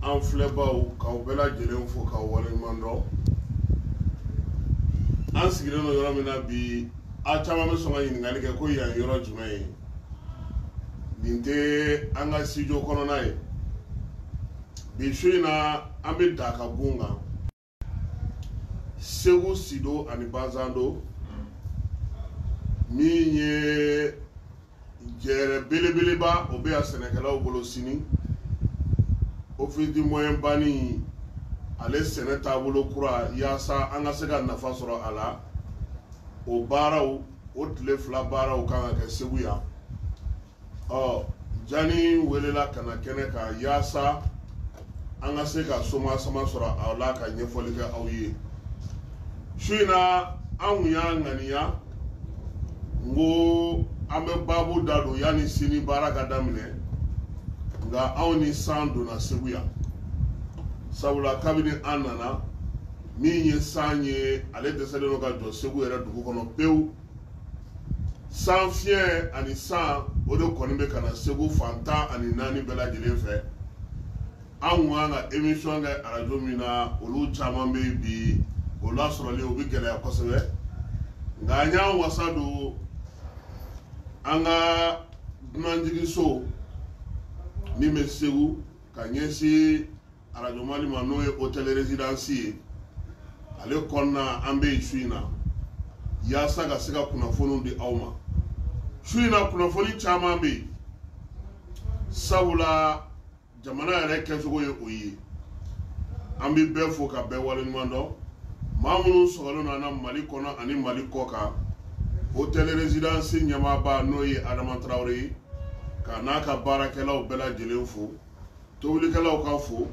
An filɛbaw, k'aw bɛɛ lajɛlen fo k'aw waleɲuman dɔn. An sigilen don yɔrɔ min na bi, aw caman bɛ sɔn ka ɲininkali kɛ ko yan yɔrɔ jumɛn ye. Nin tɛ an ka studio kɔnɔna ye. Bi su in na, an bɛ Dakagun kan, Segu Sido ani Bazando. Min ye jɛrɛ belebeleba, o bɛ yan sɛnɛkɛlaw bolo sini. Office du moyen bani, ale sɛnɛ taabolo kura, yaasa an ka se ka nafa sɔrɔ a la, o baaraw, o tile 2 baaraw kan ka kɛ Segu yan. Ɔ Jani welela ka na kɛnɛ kan yaasa an ka se ka soma sama sɔrɔ aw la ka ɲɛfɔli kɛ aw ye. Su in na, an kun y'a ŋaniya n ko an bɛ baabu da don yanni sini baara ka daminɛ, nka anw ni san donna Segu yan, sabula kabini an nana, min ye san ye, ale dɛsɛlen don ka jɔ Segu yɛrɛ dugu kɔnɔ pewu. San fiɲɛ ani san, o de kɔni bɛ ka na Segu fan 14 bɛɛ lajɛlen fɛ. An kun kan ka émission kɛ arajo min na, olu caman bɛ yen bi, o lasɔrɔli o bɛ gɛlɛya kosɛbɛ, nka an y'an wasa don an ka dunanjiginso min bɛ Segu ka ɲɛsin Arajo Mali ma, n'o ye hôtel résidence ye, ale kɔnɔna an bɛ yen su in na yaasa ka se ka kunnafoniw di aw ma. Su in na, kunnafoni caman bɛ yen, sabula jamana yɛrɛ kɛcogo ye o ye. An bɛ bɛɛ fo ka bɛɛ waleɲuman dɔn, maa minnu sɔgɔlen don an na Mali kɔnɔ ani Mali kɔ kan. Hôtel résidence ɲɛmaaba, n'o ye Adama Tarawele ye, ka n'a ka baarakɛlaw bɛɛ lajɛlen fo, tobilikɛlaw ka fo,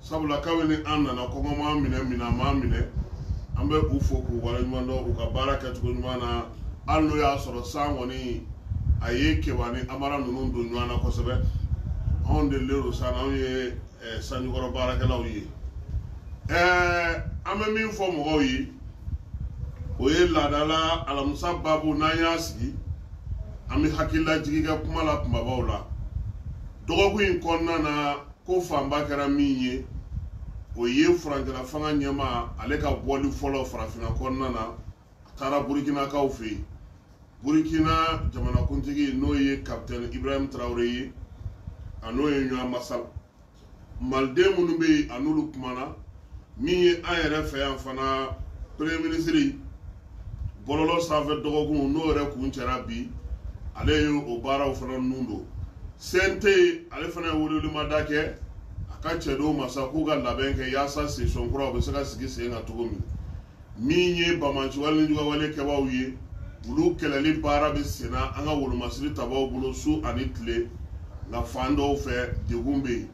sabula kabini an nana, kɔngɔ m'an minɛ, minan m'an minɛ. An bɛ u fo k'u waleɲuman dɔn u ka baara kɛcogo ɲuman na, hali n'o y'a sɔrɔ san kɔni a ye Keba ni Amara ninnu don ɲɔgɔn na kosɛbɛ. Anw delilen don san na, anw ye sanjikɔrɔ baarakɛlaw ye. An bɛ min fɔ mɔgɔw ye, o ye laadala alamisa babu n'an y'a sigi, an bɛ hakililajigi kɛ kuma la kumabaw la. Dɔgɔkun in kɔnɔna na, ko fanba kɛra min ye, o ye furancɛla fanga ɲɛmaa, ale ka bɔli fɔlɔ farafinna kɔnɔna na. A taara Burukinakaw fɛ yen. Burukina jamanakuntigi, n'o ye Kapitɛni Ibrahim Tarawele ye, a n'o ye ɲɔgɔn masala. Maliden minnu bɛ yen, a n'olu kumana. Min ye an yɛrɛ fɛ yan fana, premier ministre bɔlɔlɔ sanfɛ dɔgɔkun, n'o yɛrɛ kun cɛra bi, ale ye o baaraw fana nun don. CNT, ale fana ye welewelemada kɛ a ka cɛdenw ma sa, k'u ka labɛn kɛ yaasa session kuraw bɛ se ka sigi sen kan cogo min. Min ye banbaanciwale ni jugawale kɛbaaw ye, olu kɛlɛli baara bɛ senna an ka wolomasiri tabaw bolo su ani tile, nka fan dɔw fɛ degun bɛ yen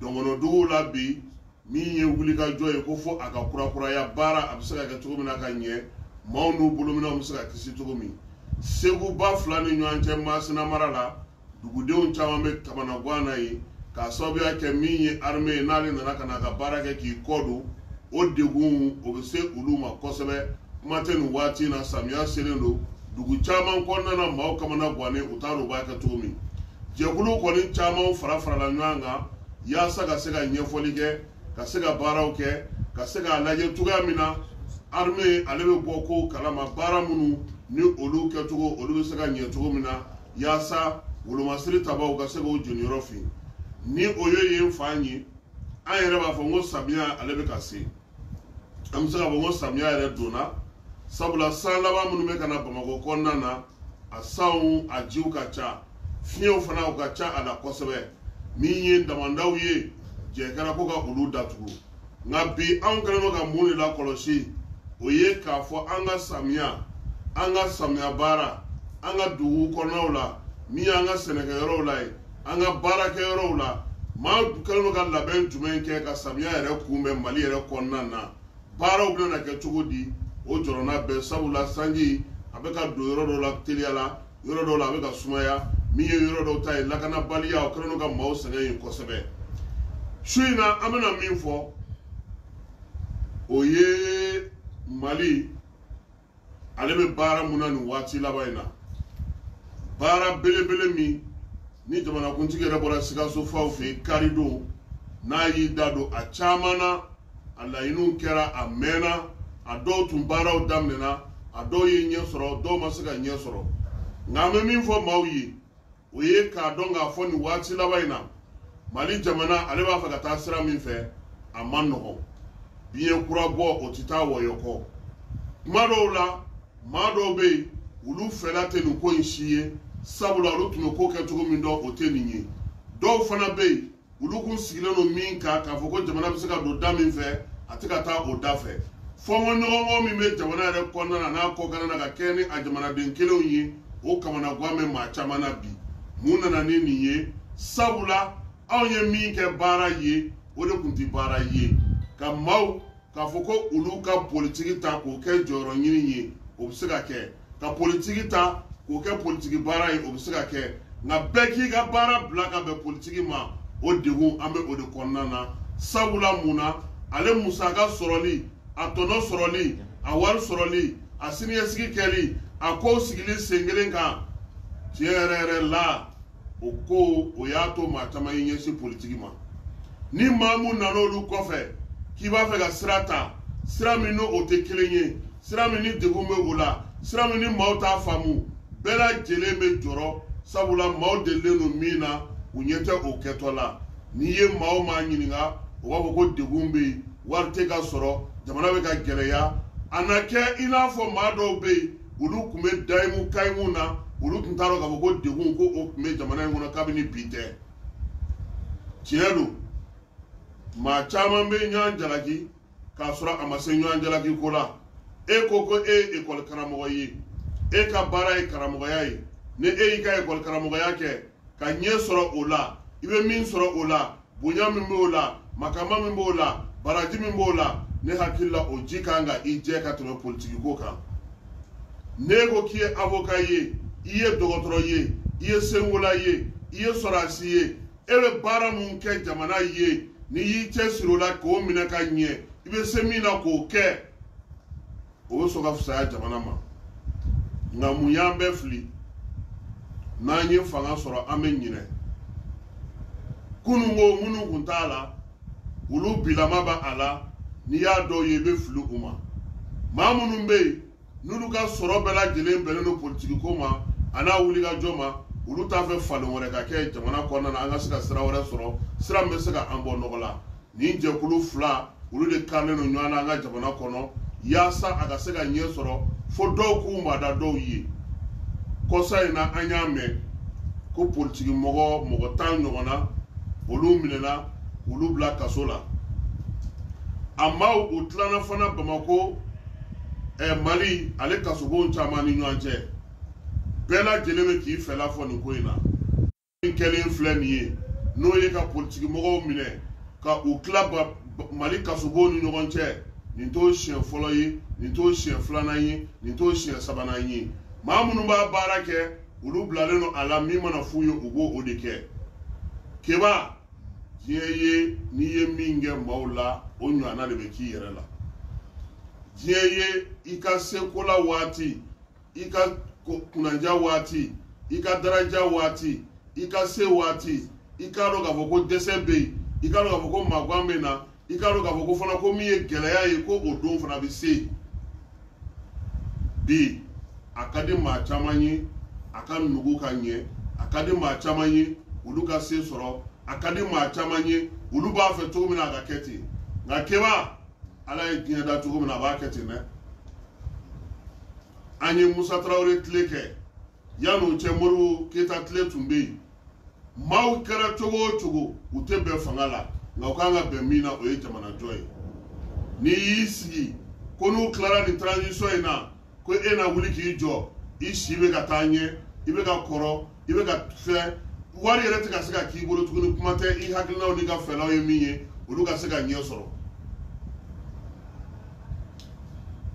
dɔnkɔnɔduguw la bi. Min ye wulikajɔ ye ko fo a ka kurakuraya baara, a bɛ se ka kɛ cogo min na ka ɲɛ, maaw n'u bolominɛnw bɛ se ka kisi cogo min. Segu ba fila ni ɲɔgɔn cɛ, Masina mara la, dugudenw caman bɛ kamanagan na yen, k'a sababuya kɛ min ye armée ye, n'ale nana ka na a ka baara kɛ k'i kɔ don, o degun o bɛ se olu ma kosɛbɛ. Kuma tɛ nin waati in na, samiya selen don, dugu caman kɔnɔna na, maaw kamana gannen, u t'a dɔn u b'a kɛ cogo min. Jɛkulu kɔni caman fara farala ɲɔgɔn kan yaasa ka se ka ɲɛfɔli kɛ, ka se ka baaraw kɛ, ka se k'a lajɛ cogoya min na armée ale bɛ bɔ kow kalama, baara minnu ni olu kɛcogo, olu bɛ se ka ɲɛ cogo min na, yaasa wolomasiri tabaw ka se k'o jeniyɔrɔ fin. Ni o ye yen fan ye, an yɛrɛ b'a fɔ n ko samiya ale bɛ ka se. An bɛ se k'a fɔ n ko samiya yɛrɛ donna, sabula san laban minnu bɛ ka na Bamakɔ kɔnɔna na, a sanw a jiw ka ca, fiɲɛw fana u ka ca a la kosɛbɛ. Min ye damandaw ye, jɛ kɛra ko ka olu datugu. Nka bi, anw kɛlen don ka mun de lakɔlɔsi? O ye k'a fɔ an ka samiya, an ka samiya baara, an ka dugu kɔnɔnaw la, min y'an ka sɛnɛkɛyɔrɔw la ye, an ka baarakɛyɔrɔw la, maa kɛlen don ka labɛn jumɛn kɛ ka samiya yɛrɛ kunbɛn Mali yɛrɛ kɔnɔna na? Baaraw bɛna kɛ cogo di? O jɔrɔna bɛɛ, sabula sanji a bɛ ka don yɔrɔ dɔw la teliya la, yɔrɔ dɔw la a bɛ ka sumaya. Min ye yɔrɔ dɔw ta ye, lakanabaliya, o kɛlen don ka maaw sɛgɛn yen kosɛbɛ. Su in na, an bɛna min fɔ, o ye Mali ale bɛ baara mun na nin waati laban in na, baara belebele min ni jamanakuntigi yɛrɛ bɔra Sikasofaw fɛ yen karidon. N'a y'i da don a caman na, a laɲiniw kɛra, a mɛnna, a dɔw tun baaraw daminɛna, a dɔw ye ɲɛ sɔrɔ, dɔw ma se ka ɲɛ sɔrɔ. Nka an bɛ min fɔ maaw ye, o ye k'a dɔn k'a fɔ nin waati laban in na, Mali jamana ale b'a fɛ ka taa sira min fɛ, a man nɔgɔn. Biɲɛ kura bɔ, o tɛ taa wɔyɔ kɔ. Kuma dɔw la, maa dɔw bɛ yen, olu fɛla tɛ nin ko in si ye, sabula olu tun bɛ ko kɛ cogo min dɔn, o tɛ nin ye. Dɔw fana bɛ yen, olu kun sigilen don min kan k'a fɔ ko jamana bɛ se ka don da min fɛ, a tɛ ka taa o da fɛ. Fɔnkɔɲɔgɔnkɔ min bɛ jamana yɛrɛ kɔnɔna na n'a kɔkanna na ka kɛ ni a jamanaden kelenw ye, o kamanagan bɛ maa caman na bi. Mun nana ni nin ye? Sabula anw ye min kɛ baara ye, o de tun tɛ baara ye. Ka maaw k'a fɔ ko olu ka politiki ta k'o kɛ jɔyɔrɔ ɲini ye, o bɛ se ka kɛ. Ka politiki ta k'o kɛ politiki baara ye, o bɛ se ka kɛ. Nka bɛɛ k'i ka baara bila ka bɛn politiki ma, o degun an bɛ o de kɔnɔna na. Sabula mun na, ale musaka sɔrɔli, a tɔnɔ sɔrɔli, a wari sɔrɔli, a siniɲɛsigi kɛli, a kow sigili sen kelen kan, tiɲɛ yɛrɛ yɛrɛ la, o ko o y'a to maa caman y'i ɲɛsin politiki ma. Ni maa mun nana olu kɔfɛ k'i b'a fɛ ka sira ta, sira min n'o o tɛ kelen ye, sira min ni degun bɛ o la, sira min ni maaw t'a faamu, bɛɛ lajɛlen bɛ jɔrɔ, sabula maaw delilen don min na, u ɲɛ tɛ o kɛtɔ la. N'i ye maa o maa ɲininka, o b'a fɔ ko degun bɛ yen, wari tɛ ka sɔrɔ, jamana bɛ ka gɛlɛya. A na kɛ i n'a fɔ maa dɔw bɛ yen, olu tun bɛ dayimu kayimu na, olu tun t'a dɔn k'a fɔ ko degun ko o tun bɛ jamana in kɔnɔ kabini bi tɛ. Tiɲɛ don, maa caman bɛ ɲɔgɔn jalaki k'a sɔrɔ a ma se ɲɔgɔn jalaki ko la. E ko ko e ye ekɔli karamɔgɔ ye, e ka baara ye karamɔgɔya ye. Ni e y'i ka ekɔli karamɔgɔya kɛ ka ɲɛ sɔrɔ o la, i bɛ min sɔrɔ o la, bonya min b'o la, makama min b'o la, baraji min b'o la, ne hakili la o ji kan ka i jɛ ka tɛmɛ politiki ko kan. N'e ko k'i ye avocat ye, i ye dɔgɔtɔrɔ ye, i ye senkola ye, i ye sɔrɔdasi ye, e bɛ baara mun kɛ jamana ye, n'i y'i cɛsiri o la k'o minɛ ka ɲɛ, i bɛ se min na k'o kɛ, o bɛ sɔn ka fisaya jamana ma. Nka mun y'an bɛɛ fili? N'an ye fanga sɔrɔ, an bɛ ɲinɛ. Kununko minnu kun t'a la, olu bilama b'a a la. N'i y'a dɔw ye, i bɛ fili u ma. Maa minnu bɛ yen n'olu ka sɔrɔ bɛɛ lajɛlen bɛnnen don politiki ko ma a n'a wulikajɔ ma, olu t'a fɛ falen wɛrɛ ka kɛ jamana kɔnɔna na, an ka se ka sira wɛrɛ sɔrɔ, sira min bɛ se ka an bɔ nɔgɔ la. Nin jɛkulu fila, olu de karilen don ɲɔgɔn na an ka jamana kɔnɔ, yaasa a ka se ka ɲɛ sɔrɔ, fo dɔw k'u mada dɔw ye. Kɔsa in na, an y'a mɛn ko politiki mɔgɔ mɔgɔ 10 ɲɔgɔn na, olu minɛna k'olu bila kaso la. A maaw u tilana fana Bamakɔ, Mali ale kasobon caman ni ɲɔgɔn cɛ. Bɛɛ lajɛlen bɛ k'i fɛla fɔ nin ko in na. Min kɛlen filɛ nin ye, n'o ye ka politiki mɔgɔw minɛ ka u tila Mali kasobon ni ɲɔgɔn cɛ, nin t'o siɲɛ fɔlɔ ye, nin t'o siɲɛ filanan ye, nin t'o siɲɛ sabanan ye. Maa minnu b'a baara kɛ, olu bilalen don a la, min mana f'u ye, u b'o o de kɛ. Keba, diɲɛ ye, n'i ye min kɛ maaw la, o ɲɔgɔnna de bɛ k'i yɛrɛ la. Diɲɛ ye, i ka seko la waati, i ka kunnanja waati, i ka daraja waati, i ka se waati, i k'a dɔn k'a fɔ ko dɛsɛ bɛ yen, i k'a dɔn k'a fɔ ko magan bɛ na, i k'a dɔn k'a fɔ ko fana ko min ye gɛlɛya ye, ko o don fana bɛ se. Bi a ka di maa caman ye a ka nugu ka ɲɛ, a ka di maa caman ye olu ka se sɔrɔ, a ka di maa caman ye olu b'a fɛ cogo min na a ka kɛ ten. Nka Keba, Ala ye diɲɛ da cogo min na, a b'a kɛ ten dɛ. An ye Musa Tarawele tile kɛ, yan'o cɛ Modibo Keyita tile tun bɛ yen. Maaw kɛra cogo o cogo, u tɛ bɛn fanga la, nka u kan ka bɛn min na, o ye jamanajɔ ye. N'i y'i sigi ko n'u tilara nin transition in na, ko e na wuli k'i jɔ, i si bɛ ka taa ɲɛ, i bɛ ka kɔrɔ, i bɛ ka fɛn, wari yɛrɛ tɛ ka se ka k'i bolo tuguni, kuma tɛ i hakilinaw n'i ka fɛlaw ye min ye, olu ka se ka ɲɛ sɔrɔ.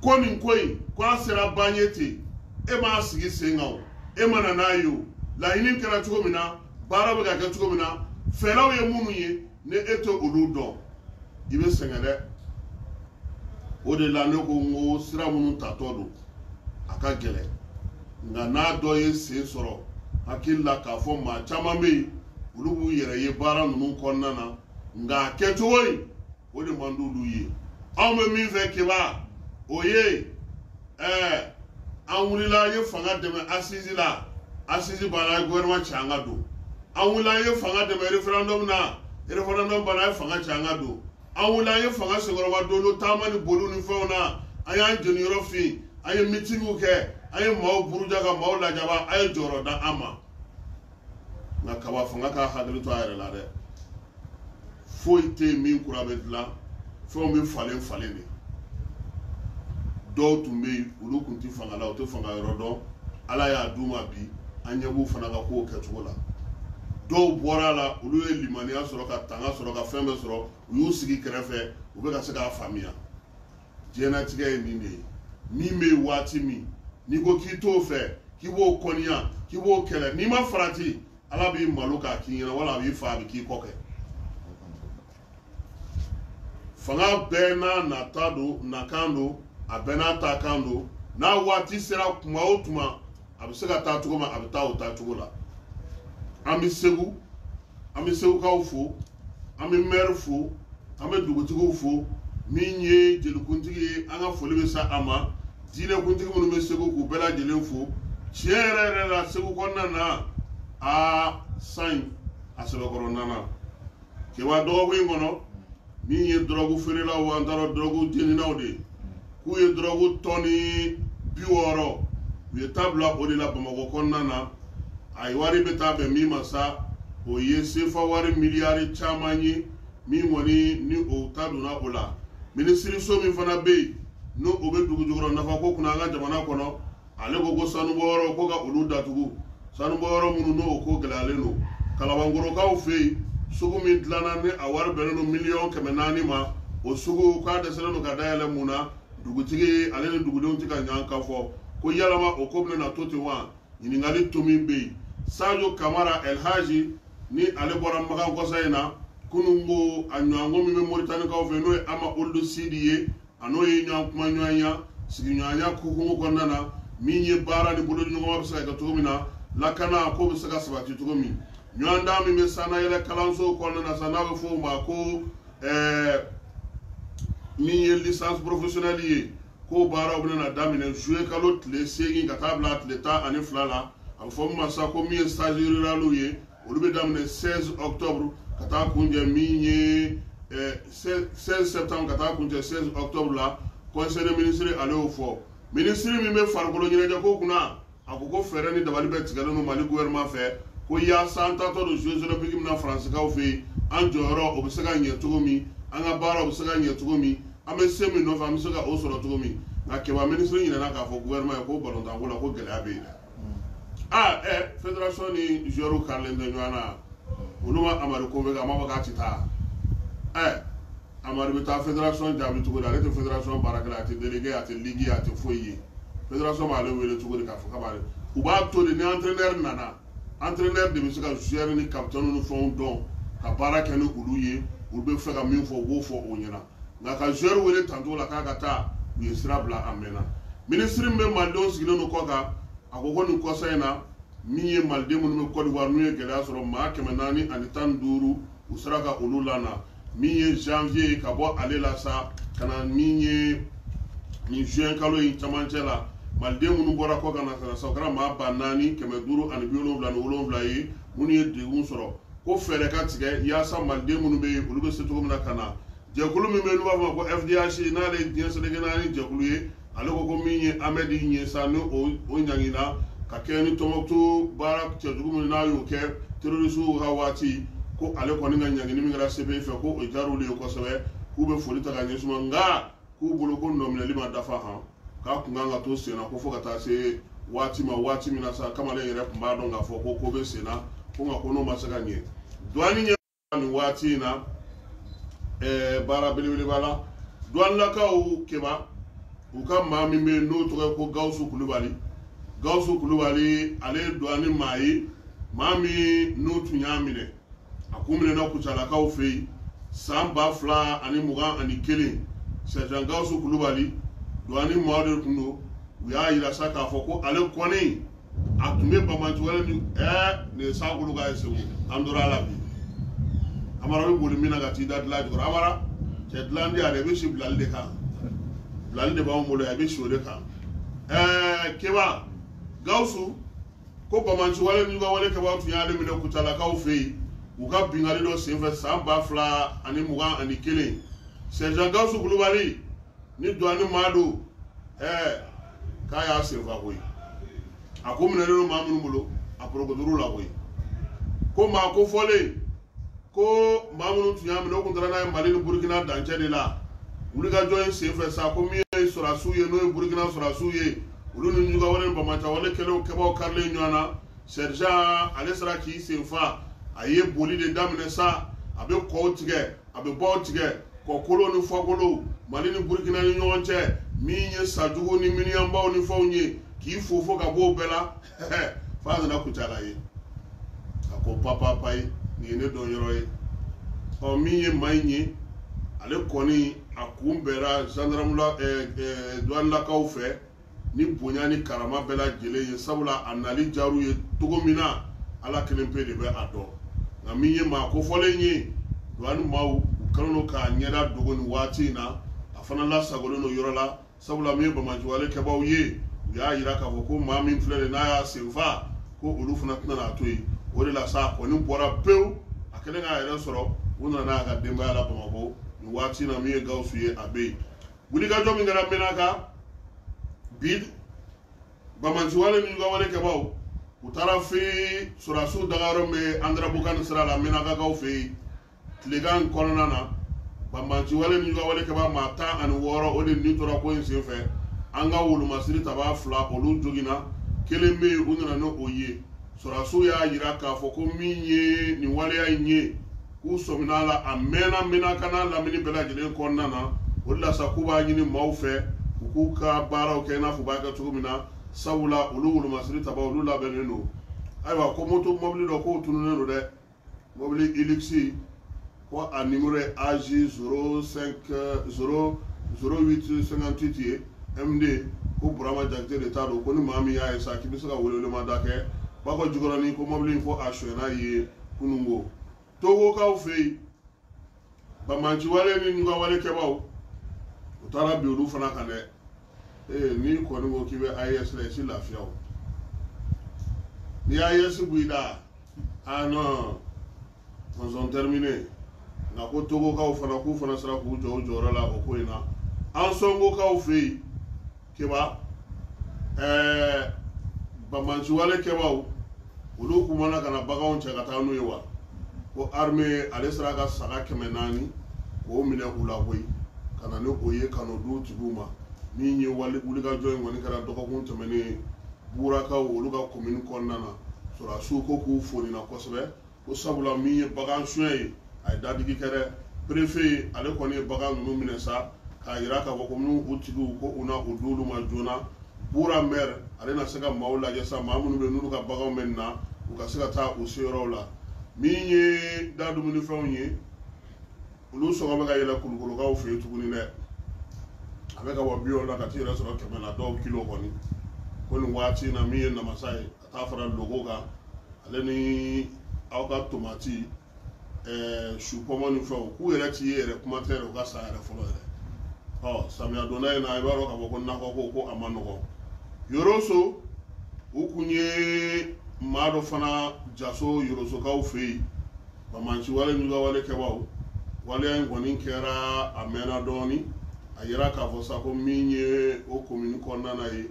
Ko nin ko in, ko a sera ban ye ten, e m'a sigi sen kan o, e ma na n'a ye o, laɲini kɛra cogo min na, baara bɛ ka kɛ cogo min na, fɛlaw ye minnu ye, ni e tɛ olu dɔn, i bɛ sɛgɛn dɛ. O de la ne ko n ko sira minnu tatɔ don, a ka gɛlɛn, nka n'a dɔ ye sen sɔrɔ, hakili la k'a fɔ maa caman bɛ yen, olu b'u yɛrɛ ye baara ninnu kɔnɔna na. Nka a kɛcogo in, o de man d'olu ye. Anw bɛ min fɛ Keba, o ye an wulila, an ye fanga dɛmɛ assise la, assise banna, an ye gouvernement ci, an ka don. An wulila, an ye fanga dɛmɛ référendum na, référendum banna, an ye fanga ci, an ka don. An wulila, an ye fanga senkɔrɔma don don taama ni boliw ni fɛnw na, an y'an jeniyɔrɔ fin, an ye mitingiw kɛ, an ye maaw buruja ka maaw lajaba, a ye jɔyɔrɔ da an ma. Nka Kaba, fanga k'a hakili to a yɛrɛ la dɛ. Foyi tɛ yen min kura bɛ dilan, fɛnw bɛ falen falen de. Dɔw tun bɛ yen, olu tun tɛ fanga la, u tɛ fanga yɔrɔ dɔn, Ala y'a d'u ma bi, an ɲɛ b'u fana ka kow kɛcogo la. Dɔw bɔra a la, olu ye limaniya sɔrɔ, ka tanga sɔrɔ, ka fɛn bɛɛ sɔrɔ, u y'u sigi kɛrɛfɛ, u bɛ ka se k'a faamuya. Diɲɛnatigɛ ye nin de ye. Min bɛ yen waati min n'i ko k'i t'o fɛ, k'i b'o kɔniya, k'i b'o kɛlɛ, n'i ma farati, Ala b'i malo k'a k'i ɲɛna, wala a b'i fa, a bɛ k'i kɔ kɛ. Fanga bɛɛ n'a nata don, nakan don, a bɛɛ n'a ta kan don. N'a waati sera, tuma o tuma a bɛ se ka taa cogo min, a bɛ taa o taa cogo la. An bɛ Segu, an bɛ Segukaw fo, an bɛ maire fo, an bɛ dugutigiw fo. Min ye jelikuntigi ye, an ka foli bɛ sa a ma. Diinɛkuntigi minnu bɛ Segu, k'u bɛɛ lajɛlen fo. Tiɲɛ yɛrɛ yɛrɛ la, Segu kɔnɔna na, aa, san in a sɛbɛkɔrɔ nana. Keba, dɔgɔkun in kɔnɔ, min ye dɔrɔgu feerelaw, an taara dɔrɔgu jeninaw de ye, k'u ye dɔrɔgu tɔni 60, u ye taa bila o de la Bamakɔ kɔnɔna na. A wari bɛ taa bɛn min ma sa, o ye sefa wari miliyari caman ye. Min kɔni ni o ta donna o la, minisiriso min fana bɛ yen, n'o o bɛ dugu jukɔrɔ nafako kunna an ka jamana kɔnɔ, ale ko ko sanubɔyɔrɔ ko ka olu datugu. Sanubɔyɔrɔ minnu n'o ko gɛlɛyalen don, Kalabankɔrɔkaw fɛ yen, sugu min dilanna ni a wari bɛnnen don 400 miliyɔn ma, o sugu k'a dɛsɛlen don ka dayɛlɛ. Mun na? Dugutigi ale ni dugudenw tɛ ka ɲɔgɔn kan fɔ ko yalama o ko bɛna to ten wa? Ɲininkali tomi bɛ yen. Sadio Kamara Elhaji ni ale bɔra Makan kɔsa in na, kunun ko a ɲɔgɔnko min bɛ Moritanikaw fɛ, n'o ye Ama Olu Sidi ye, a n'o ye ɲɔgɔn kuma ɲɔgɔnya sigiɲɔgɔnya hukumu kɔnɔna na, min ye baara ni bolodiɲɔgɔnma bɛ se ka kɛ cogo min na, lakana ko bɛ se ka sabati cogo min. Ɲɔgɔndan min bɛ sannayɛlɛ kalanso kɔnɔna na sa, n'a bɛ fɔ o ma ko min ye licence professionnelle ye, k'o baaraw bɛna daminɛ juillet kalo tile 8 ka taa bila tile 12 la. A bɛ fɔ min ma sa ko min ye stage rural ye, olu bɛ daminɛ 16 octobre ka taa kuncɛ min ye 16 septembre ka taa kuncɛ 16 octobre la. Conseil des ministres, ale y'o fɔ. Ministre min bɛ farikolo ɲɛnajɛ ko kunna, a ko ko fɛɛrɛ ni dabali bɛɛ tigɛlen don Mali gouvernement fɛ, ko yaasa an taatɔ don Jeux olympiques min na Faransikaw fɛ yen, an jɔyɔrɔ o bɛ se ka ɲɛ cogo min, an ka baaraw bɛ se ka ɲɛ cogo min, an bɛ se min nɔfɛ, an bɛ se ka o sɔrɔ cogo min. Nka Keba, ministre ɲinɛna k'a fɔ gouvernement ye ko balontanko la, ko gɛlɛya bɛ yen dɛ. Aa, fédération ni joueurs karilen tɛ ɲɔgɔn na. Olu ma Amadu convoqué, a ma fɔ k'a ti taa. Amadu bɛ taa fédération jaabi cogo di? Ale tɛ fédération baarakɛla, a tɛ délégué, a tɛ ligue, a tɛ foyi ye. Fédération b'ale wele cogo di k'a fɔ k'a b'ale? U b'a to de, ni entraîneur nana, entraîneur de bɛ se ka joueur ni capitaine ni fɛnw dɔn ka baara kɛ ni olu ye. Olu bɛ fɛ ka min fɔ, u b'o fɔ o ɲɛna. Nka ka joueur wele tancogo la k'a ka taa, u ye sira bila a mɛnna. Ministre min bɛ malidenw sigilen don kɔ kan, a ko ko nin kɔsa in na, min ye maliden minnu bɛ Côte d'Ivoire, n'u ye gɛlɛya sɔrɔ, maa 415, u sera ka olu lana. Min ye janvier ye ka bɔ ale la sa ka na min ye nin juin kalo in camancɛ la, maliden minnu bɔra kɔ kan na ka na sa, o kɛra maa 4577 ye. Minnu ye degun sɔrɔ, ko fɛɛrɛ ka tigɛ yaasa maliden minnu bɛ yen, olu bɛ se cogo min na ka na. Jɛkulu min bɛ yen n'u b'a fɔ ma ko FDH, n'ale ye diɲɛ seleke naani jɛkulu ye, ale ko ko min ye Amedi ye sa, ni o ɲangina ka kɛ ni Tɔnbɔkutu baara cɛjugu min n'a y'o kɛ terrorisiw ka waati, ko ale kɔni ka ɲangini min kɛra CPI fɛ, ko o diyara olu ye kosɛbɛ, k'u bɛ foli ta ka ɲɛsin ma. Nka k'u bolo ko nɔminɛli ma dafa han, k'a kun kan ka to sen na ko fo ka taa se waati ma, waati min na sa kamalen yɛrɛ tun b'a dɔn k'a fɔ ko ko bɛ sen na, ko nka ko n'o ma se ka ɲɛ. Douane ɲɛ nin waati in na, baara belebeleba la douanelakaw. Keba, u ka maa min bɛ yen n'o tɔgɔ ye ko Gawusu Kulubali, Gawusu Kulubali, ale ye douane maa ye, maa min n'u tun y'a minɛ, a kun minɛna Kucalakaw fɛ yen san 2021. Sergent Gawusu Kulubali, douane maa de tun don. U y'a yira sa k'a fɔ ko ale kɔni a tun bɛ banbaanci wɛrɛ ni nin ye sankolo ka ye Segu, an tora a la bi. Amara bɛ boli min na ka t'i da dilan jukɔrɔ. Amara cɛ dilan di yan dɛ, i bɛ si bilali de kan, bilali de b'anw bolo yan, i bɛ si o de kan. Keba Gawusu ko banbaanciwale n'u ka wale kɛbaaw tun y'ale minɛ Kucalakaw fɛ yen u ka binkanni dɔ senfɛ san 2021. Sergent Gawusu Kulubali ni douane maa don, k'a y'a senfa koyi. A ko minɛlen don maa minnu bolo a porokotor'u la koyi. Ko maa ko fɔlen ko maa minnu tun y'a minɛ o tun taara n'a ye Mali ni Burukina dancɛ de la. Wulikajɔ in senfɛ sa, ko min ye sɔrɔdasiw ye, n'o ye Burukina sɔrɔdasiw ye, olu ni jugawale ni banbaanciwale kɛlenw kɛbaaw karilen ɲɔgɔn na. Sergent ale sera k'i senfa, a ye boli de daminɛ sa, a bɛ kɔw tigɛ, a bɛ baw tigɛ, kɔkolo ni fakolow Mali ni Burukina ni ɲɔgɔn cɛ, min ye sajugu ni miniyanbaw ni fɛnw ye, k'i fofo ka bɔ o bɛɛ la f'a nana Kucala ye. A ko papa payi, nin ye ne dɔn yɔrɔ ye. Ɔ min ye maa in ye, ale kɔni a kun bɛnna gendarme la, douanelakaw fɛ ni bonya ni karama bɛɛ lajɛlen ye, sabula a nali diyar'u ye cogo min na, Ala kelen pe de bɛ a dɔn. Nka min ye maa kofɔlen ye, douane maaw u kɛlen don k'a ɲɛda dogo nin waati in na, a fana lasagolen don yɔrɔ la, sabula min ye banbaanciwale kɛbaaw ye, u y'a yira k'a fɔ ko maa min filɛ nin n'a y'a senfa, ko olu fana tɛna n'a to yen. O de la sa, a kɔni bɔra pewu, a kɛlen k'a yɛrɛ sɔrɔ, u nana n'a ka denbaya la Bamakɔ nin waati in na. Min ye Gawusu ye, a bɛ yen. Wulikajɔ min kɛra Menaka bi, banbaanciwale ni jugawale kɛbaaw u taara fi sɔrɔdasiw dagayɔrɔ min bɛ Andarabukan sira la Menakakaw fɛ yen tilegan kɔnɔna na. Banbaanciwale ni jugawale kɛbaa maa 16, o de ni tora ko in senfɛ. An ka wolomasiri tabaa 2, olu joginna, kelen bɛ yen, u nana n'o ye. Sɔrɔdasiw y'a yira k'a fɔ ko min ye nin waleya in ye, k'u sɔmina la, a mɛnna Menaka n'a lamini bɛɛ lajɛlen kɔnɔna na. O de la sa, k'u b'a ɲini maaw fɛ u k'u ka baaraw kɛ i n'a fɔ u b'a kɛ cogo min na, sabula olu wolomasiri tabaa olu labɛnnen don. Ayiwa, ko moto mɔbili dɔ k'o tununnen don dɛ, mɔbili Hilux, ko a numéro ye AJ 05 0 08 58 ye MD, ko Burama Jakite de t'a don. Ko ni maa min y'a ye sa, k'i bɛ se ka welewelemada kɛ Bakɔ Jikɔrɔni, ko mɔbili in ko a sonyɛna ye kununko. Togokaw fɛ yen, banbaanciwale ni ɲugawale kɛbaaw u taara bi olu fana kan dɛ. N'i kɔni ko k'i bɛ AES la, i ti lafiya o. Ni AES b'i da, ah non, on terminé. Nka ko Togokaw fana k'u fana sera k'u jɔ u jɔyɔrɔ la o ko in na. Ansongokaw fɛ yen, Keba, banbaanciwale kɛbaaw olu kumana ka na baganw cɛ ka taa n'u ye wa, ko armée ale sera ka saga 400 k'o minɛ u la koyi, ka na ni o ye ka n'o d'u tigiw ma. Min ye wulikajɔ in kɔni kɛra dɔgɔkun tɛmɛnen Burakaw olu ka commune kɔnɔna na. Sɔrɔdasiw ko k'u fonina kosɛbɛ, ko sabula min ye bagan suɲɛ ye, a ye dadigi kɛ dɛ. Préfet ale kɔni ye bagan ninnu minɛ sa, k'a yira k'a fɔ ko n'u u tigiw ko u na u d'olu ma joona. Bura maire ale na se ka maaw lajɛ sa, maa minnu bɛ n'olu ka baganw bɛ na, u ka se ka taa u seyɔrɔw la. Min ye da dumunifɛnw ye, olu sɔngɔ bɛ ka yɛlɛ Kulukorokaw fɛ yen tuguni dɛ. A bɛ ka bɔ 70 la ka t'i yɛrɛ sɔrɔ 100 la dɔw kilo kɔni. Ko nin waati in na, min ye namasa ye ka taa fara logo kan, ale ni aw ka tomati, su pɔmɔ ni fɛnw, k'u yɛrɛ t'i ye yɛrɛ, kuma tɛ yɛrɛ u ka san yɛrɛ fɔlɔ yɛrɛ. Ɔ samiya donda in na, i b'a dɔn k'a fɔ ko nakɔ ko a ma nɔgɔn. Yoroso, u kun ye maa dɔ fana jaso Yorosokaw fɛ yen, banbaanciwale ɲugawale kɛbaaw. Waleya in kɔni kɛra a mɛnna dɔɔni. A yira k'a fɔ sa ko min ye o commune kɔnɔna na ye,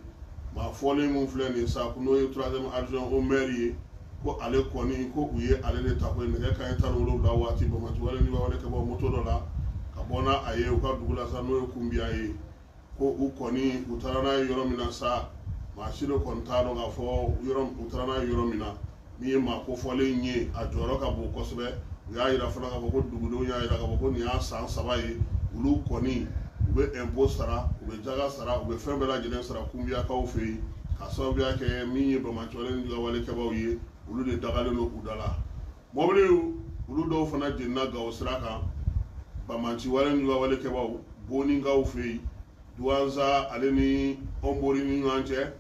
maa fɔlen min filɛ nin ye sa, n'o ye troisième adjoint au maire ye, ko ale kɔni ko u ye ale de ta ko nɛgɛ kanɲɛ 17 waati banbaanciwale ɲugawale kɛbaaw moto dɔ la ka bɔ n'a a ye u ka dugu la sa, n'o ye Kunbiya ye. Ko u kɔni u taara n'a ye yɔrɔ min na sa, maa si de kɔni t'a dɔn k'a fɔ yɔrɔ u taara n'a ye yɔrɔ min na. Min ye maa kofɔlen ye, a jɔyɔrɔ ka bon kosɛbɛ. U y'a yira fana k'a fɔ ko dugudenw y'a yira k'a fɔ ko nin y'a san 3 ye, olu kɔni u bɛ impôt sara, u bɛ jaga sara, u bɛ fɛn bɛɛ lajɛlen sara Kunbiyakaw fɛ yen, k'a sababuya kɛ min ye banbaanciwale ni ɲugawale kɛbaaw ye, olu de dagalen don u da la. Mɔbiliw olu dɔw fana jenina Gawo sira kan, banbaanciwale ni ɲugawale kɛbaaw Boninkaw fɛ yen, Duwanza ale ni Ɔnbori ni ɲɔgɔn cɛ,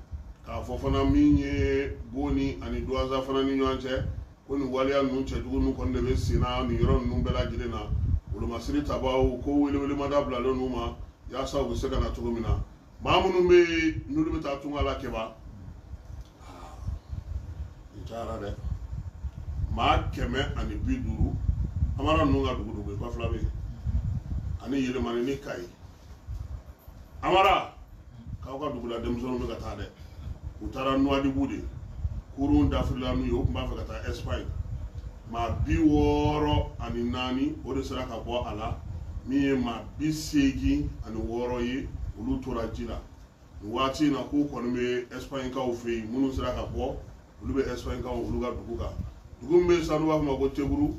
k'a fɔ fana min ye Boni ani Duwanza fana ni ɲɔgɔn cɛ. Ko nin waleya ninnu cɛjugu ninnu kɔni de bɛ sen na nin yɔrɔ ninnu bɛɛ lajɛlen na. Wolomasiri tabaw ko welewelemada bilalen n'u ma yaasa u bɛ se ka na cogo min na. Maa minnu bɛ yen n'olu bɛ taa tunga la, kɛba nin cayara dɛ, maa 150. Amara ninnu ka dugu dugu ye Bafulabe yen ani Yelemani ni Kayi. Amara k'aw ka dugu la denmisɛnninw bɛ ka taa dɛ, u taara Nuwadibu de, kurun dafirila n'u ye, u tun b'a fɛ ka taa Espagne. Maa 64 o de sera ka bɔ a la, min ye maa 86 ye, olu tora ji la. Nin waati in na, k'u kɔni bɛ Espagne-kaw fɛ yen. Minnu sera ka bɔ, olu bɛ Espagne-kaw olu ka dugu kan. Dugu min bɛ yen sisan n'u b'a fɔ ma ko Teguru,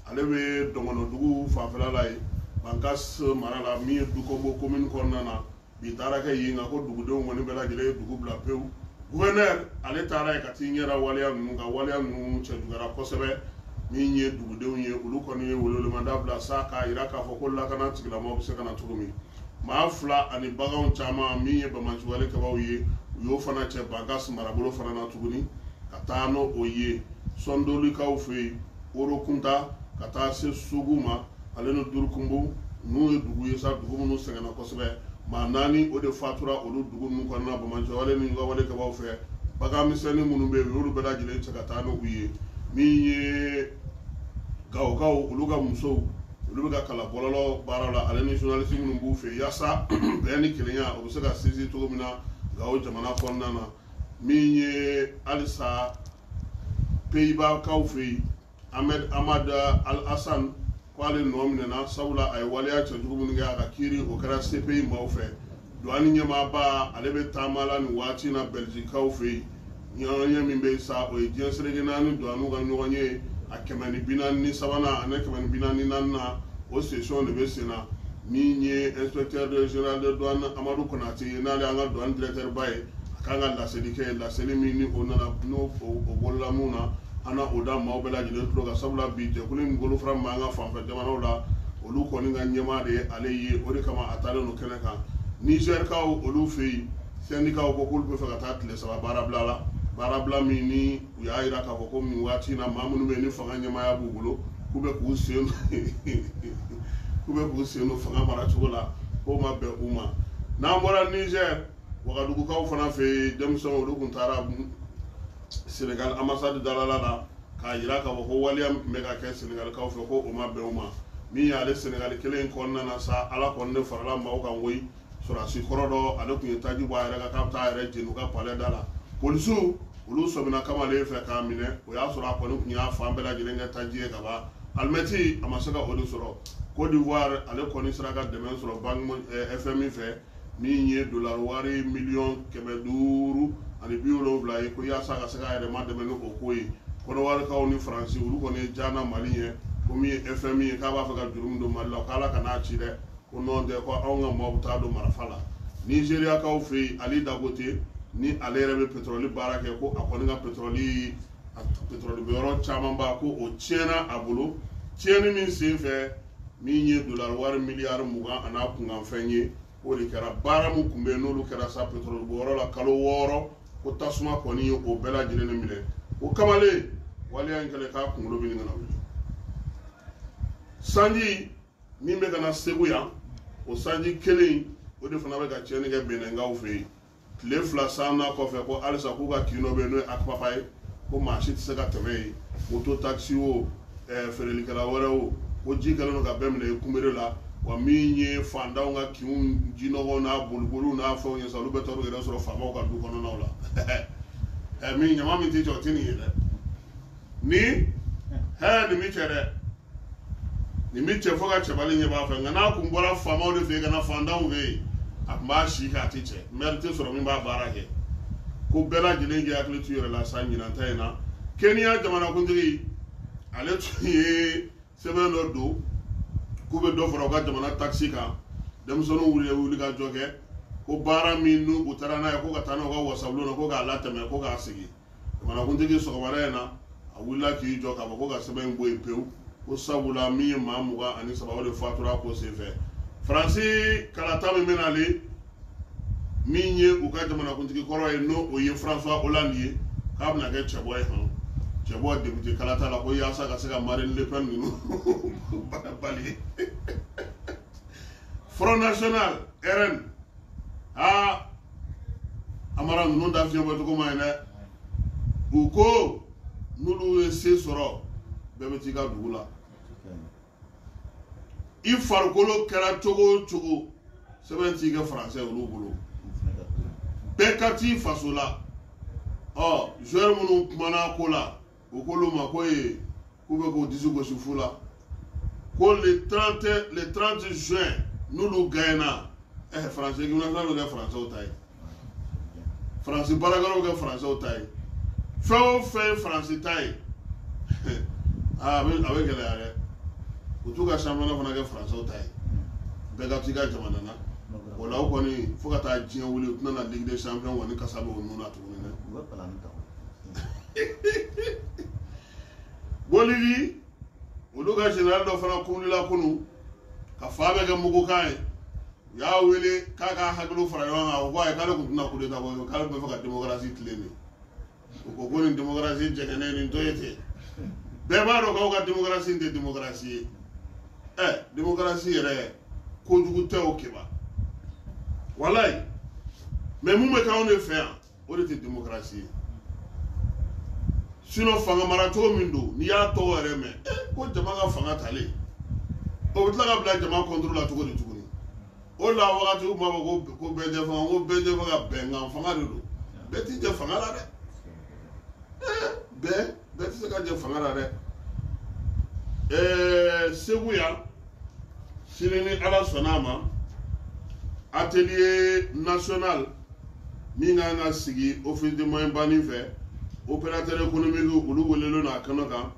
ale bɛ Dɔngɔnɔ dugu fanfɛla la yen, Bankas mara la, min ye Dukombo commune kɔnɔna na. Bi taara kɛ yen nka ko dugudenw kɔni bɛɛ lajɛlen ye dugu bila pewu. Gouverneur ale taara yen ka t'i ɲɛda waleya ninnu kan. Waleya ninnu cɛjuguyara kosɛbɛ. Min ye dugudenw ye, olu kɔni ye welewelemada bila sa k'a jira k'a fɔ ko lakana tigilamɔgɔw bɛ se ka na cogo min. Maa fila ani baganw caman, min ye banbaanciwale kɛbaaw ye, u y'o fana cɛ Bankas marabolo fana na tuguni ka taa n'o o ye Sɔndolikaw fɛ yen, Orokunta ka taa se Sugu ma, ale ni Durukunbu. N'u ye dugu ye sa, dugu minnu sɛgɛnna kosɛbɛ. Maa naani o de fatura olu dugu ninnu kɔnɔna banbaanciwale ni wale kɛbaaw fɛ. Bagan misɛnnin minnu bɛ yen, u y'olu bɛɛ lajɛlen cɛ ka taa n'u ye. Min ye Gawokaw, olu ka musow, olu bɛ ka kalan bɔlɔlɔ baara la, ale ni journaliste minnu b'u fɛ, yaasa bɛn ni kelenya o bɛ se ka sinsin cogo min na Gawo jamana kɔnɔna na. Min ye halisa Pays-Bas-kaw fɛ yen, Ahmed Ahmad Al Hassan ko ale nɔ minɛna, sabula a ye waleya cɛjugu minnu kɛ, a ka kiiri o kɛra CPI maaw fɛ. Douane ɲɛmaaba, ale bɛ taama la nin waati in na Belgiquekaw fɛ yen. Ɲɔgɔnye min bɛ yen sa, o ye diɲɛ seleke naani douanew ka ɲɔgɔn ye, a 143nan ani 144nan, o session de bɛ sen na. Min ye inspecteur de général de douane Amadu Konate ye, n'ale y'an ka douane directeur ba ye, a kan ka laseli kɛ. Laseli min ni o nana n'o o bolola mun na, an na o da maaw bɛɛ lajɛlen tulo kan, sabula bi jɛkulu in bolofara min b'an ka fanfɛ jamanaw la, olu kɔni ka ɲɛmaa de ye ale ye. O de kama a taalen don kɛnɛ kan. Nizɛrikaw olu fɛ yen, sɛndikaw ko k'olu bɛ fɛ ka taa tile 3 baarabila la, baarabila min ni u y'a jira k'a fɔ ko nin waati in na, maa minnu bɛ yen ni fanga ɲɛmaaya b'u bolo, k'u bɛ k'u sen don fanga maracogo la, k'o ma bɛn u ma. N'an bɔra Nizɛri, Wagadugukaw fana fɛ yen, denmisɛnw olu tun taara Senegal ambassade dalala la k'a jira k'a fɔ ko waleya min tun bɛ ka kɛ Senegalikaw fɛ, ko o ma bɛn u ma. Min y'ale Senegali kelen in kɔnɔna na sa, Ala kɔni de farala maaw kan koyi. Sɔrɔdasi kɔrɔ dɔ, ale tun ye taji bɔ a yɛrɛ kan k'a bɛ taa a yɛrɛ jeni u ka palais da la. Polisiw olu sɔmina kamalen fɛ k'a minɛ, o y'a sɔrɔ a kɔni tun y'a fan bɛɛ lajɛlen kɛ taji ye ka ban. Alimɛti a ma se ka o de sɔrɔ. Côte d'Ivoire, ale kɔni sera ka dɛmɛ sɔrɔ banque FMI fɛ, min ye dollar wari miliyɔn 570 ye, ko yaasa ka se k'a yɛrɛ ma dɛmɛ ni o ko ye. Kɔnɔwarikaw ni Faransi, olu kɔni ye jana Mali ɲɛ ko min ye FMI ye, k'a b'a fɛ ka juru min don Mali la, k'Ala ka n'a ci dɛ, ko nɔn tɛ ko anw ka maaw bɛ taa don marafa la. Nizeriyakaw fɛ yen, Ali Dangote ni ale yɛrɛ bɛ pétrole baara kɛ, ko a kɔni ka pétrole bɛ yɔrɔ camanba, ko o tiɲɛna a bolo. Tiɲɛni min sen fɛ, min ye dollar wari miliyari 20 a n'a kunkanfɛn ye, o de kɛra. Baara min tun bɛ yen n'olu kɛra sa pétrole bɔyɔrɔ la kalo 6, ko tasuma kɔni ye o bɛɛ lajɛlen de minɛ. O kamalen waleya in kɛlen, k'a kunkolo bɛ ɲini ka na wuli. Sanji min bɛ ka na Segu yan, o sanji kelen o de fana bɛ ka tiɲɛni kɛ Benɛnkaw fɛ yen. Tile 2 san na kɔfɛ, ko halisa k'u ka kin dɔ bɛ yen n'o ye Akpapa ye, ko maa si tɛ se ka tɛmɛ yen, moto taxi o, feerelikɛla wɛrɛ o, ko ji kɛlen don ka bɛɛ minɛ kunbere la. Wa min ye fantanw ka kinw jinɔgɔw n'a boliboliw n'a fɛnw ye sa, olu bɛɛ taar'u yɛrɛ sɔrɔ faamaw ka du kɔnɔnaw la. Min ɲama min tɛ cɛ, o tɛ nin ye dɛ. Ni nin bɛ cɛ dɛ, nin bɛ cɛ fo ka cɛbali ɲɛ b'a fɛ. Nka n'a kun bɔra faamaw de fɛ yen ka na fantanw fɛ yen, a tun b'a si kɛ, a tɛ cɛ maire tɛ sɔrɔ min b'a baara kɛ. Ko bɛɛ lajɛlen k'i hakili t'u yɛrɛ la sa ɲinan ta in na. Kenya jamanakuntigi, ale tun ye sɛbɛn dɔ don k'u bɛ dɔ fara u ka jamana taxe kan. Denmisɛnninw wuli wuli ka jɔ kɛ ko baara min n'u u taara n'a ye, ko ka taa n'u ka wasabulon na, ko k'a latɛmɛ, ko k'a sigi. Jamanakuntigi sɔgɔmada in na, a wulila k'i jɔ k'a fɔ ko ka sɛbɛn in bɔ yen pewu, ko sabula min ye maa 23, o de fatura ko senfɛ. Faransi kalata min bɛ nalen, min ye u ka jamanakuntigi kɔrɔ ye, n'o o ye François Hollande ye, k'a bɛna kɛ cɛbɔ ye. Hɔn, cɛbɔ député kalata la ko yaasa ka se ka Marine Le Pen ninnu bali. Front National RN, aa Amara ninnu da fiɲɛ bɔcogo ma ɲi dɛ. U ko n'olu ye se sɔrɔ, bɛɛ bɛ t'i ka dugu la. I farikolo kɛra cogo o cogo, sɛbɛn t'i kɛ faransɛ olu bolo, bɛɛ ka t'i faso la. Ɔ joueur minnu kumana ko la, u k'olu ma ko ye k'u bɛ k'u disi gosi fu la ko le 30 juin n'olu gagnera, faransi équipe nationale bɛ kɛ faransɛw ta ye, faransi baarakɛlaw bɛ kɛ faransɛw ta ye, fɛn o fɛn ye faransi ta ye. Aa, a bɛ gɛlɛya dɛ. U t'u ka championnat fana kɛ faransɛw ta ye, bɛɛ ka t'i ka jamana na. O la o kɔni, fo ka taa diɲɛ wuli, u tɛna na Ligue des champions kɔni kasa bɛ o nun na tuguni dɛ. U bɛ palani ta. Bolivie, olu ka général dɔ fana kunwulila kunun ka fa bɛ kɛ mugukan ye. U y'a wele k'a k'a hakiliw fara ɲɔgɔn kan. O ko ayi, k'ale tun tɛna coup d'état bɔ, k'ale bɛ fɛ ka démocratie tilen de. U ko ko nin démocratie jɛngɛnnen nin to ye ten. Bɛɛ b'a dɔn k'aw ka démocratie in tɛ démocratie ye. Démocratie yɛrɛ kojugu tɛ o keba walayi, mais mun bɛ k'anw de fɛ yan, o de tɛ démocratie ye. Sinon fanga mara cogo min don, n'i y'a tɔgɔ yɛrɛ mɛn, ko jama ka fanga talen, o bɛ tila ka bila jama contre la cogo di tuguni? O de la wagati u b'a fɔ ko bɛɛ jɛ fanga, ko bɛɛ jɛ fanga, bɛnkan fanga de don. Bɛɛ t'i jɛ fanga la dɛ. Bɛɛ tɛ se ka jɛ fanga la dɛ. Segu yan, sini ni Ala sɔnna a ma, atelier national min kan ka sigi office de moyen bani fɛ, opérateur économique olu welelen don a kɛnɛ kan.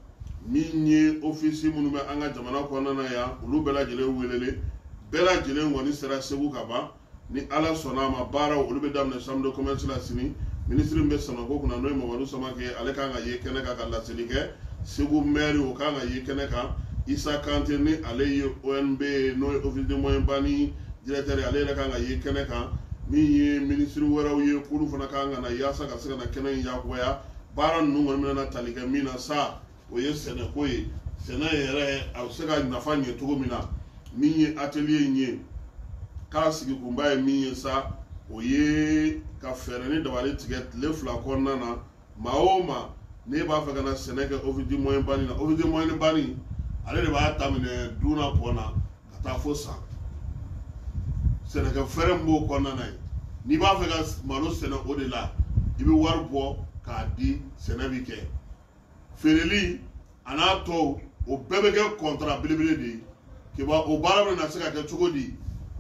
Min ye office minnu bɛ an ka jamana kɔnɔna na yan, olu bɛɛ lajɛlen welelen, bɛɛ lajɛlen kɔni sera Segu ka ban. Ni Ala sɔnna a ma, baaraw olu bɛ daminɛ chambre de commerce la sini. Ministre min bɛ sɛnɛko kunna, n'o ye Mamadu Samakɛ, ale kan ka ye kɛnɛ kan ka laseli kɛ. Segu maire, o kan ka ye kɛnɛ kan. Isa Kante, ni ale ye ONB ye, n'o ye office de moyen bani directeur ye, ale yɛrɛ kan ka ye kɛnɛ kan. Min ye ministre wɛrɛw ye, k'olu fana kan ka na yaasa ka se ka na kɛnɛ in yakubaya. Baara ninnu kɔni bɛna tali kɛ min na sa, o ye sɛnɛko ye. Sɛnɛ yɛrɛ a bɛ se ka nafa ɲɛ cogo min na. Min ye atelier in ye, k'a sigi kunba ye min ye sa, o ye ka fɛɛrɛ ni dabali tigɛ tile 2 kɔnɔna na. Maa o maa n'e b'a fɛ ka na sɛnɛ kɛ office du moyen bani na, office du moyen bani ale de b'a daminɛ dun na pɔn na ka taa fo san. Sɛnɛkɛ fɛɛrɛ min b'o kɔnɔna na yen, n'i b'a fɛ ka malo sɛnɛ, o de la i bɛ wari bɔ k'a di, sɛnɛ bɛ kɛ, feereli a n'a tɔw, o bɛɛ bɛ kɛ contrat belebele de ye. Kiba o baara bɛna se ka kɛ cogo di?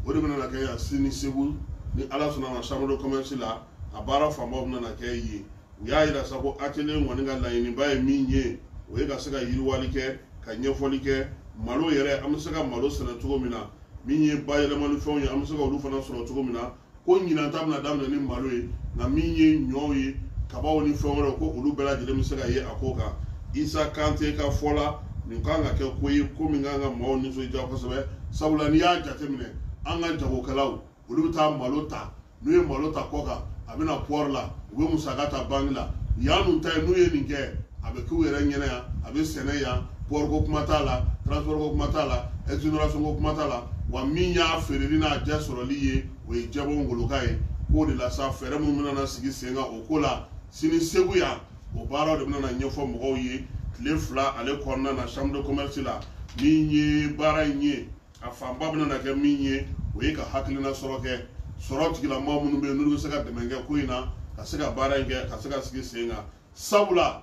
O de bɛna kɛ yan sini Segu, ni Ala sɔnna ma, chambre de commerce la. A baara fanbaw bɛna kɛ yen. U y'a yira sa ko atelier kɔni ka laɲiniba ye min ye, o ye ka se ka yiriwali kɛ, ka ɲɛfɔli kɛ malo yɛrɛ, an bɛ se ka malo sɛnɛ cogo min na, min ye bayɛlɛmali fɛnw ye, an bɛ se ka olu fana sɔrɔ cogo min na. Ko ɲinan ta bɛna daminɛ ni malo ye, nka min ye ɲɔw ye, kabaw ni fɛn wɛrɛw, ko olu bɛɛ lajɛlen bɛ se ka ye a ko kan. Isa Kante ka fɔ la, nin kan ka kɛ ko ye, ko min kan ka maaw nisɔndiya kosɛbɛ, sabula n'i y'a jateminɛ, an ka jagokɛlaw olu bɛ taa malo ta. N'u ye malo ta kɔ kan, a bɛna port la, u bɛ musaka ta banque la. Yan ninnu ta ye, n'u ye nin kɛ, a bɛ k'u yɛrɛ ɲɛna yan, a bɛ sɛnɛ yan, port ko kuma t'a la, transport ko kuma t'a la, exonération ko kuma t'a la. Wa min y'a feereli n'a jɛ sɔrɔli ye, o ye jɛbɔ ngoloka ye. K'o de la sa, fɛɛrɛ minnu bɛna sigi sen kan o ko la sini Segu yan, o baaraw de bɛna ɲɛfɔ mɔgɔw ye tile 2 ale kɔnɔna na chambre de commerce la. Min ye baara in ye, a fanba bɛna kɛ min ye, o ye ka hakilina sɔrɔ kɛ, sɔrɔ tigilamɔgɔ minnu bɛ yen, n'olu bɛ se ka dɛmɛ kɛ ko in na, ka se ka baara in kɛ, ka se ka sigi sen kan. Sabula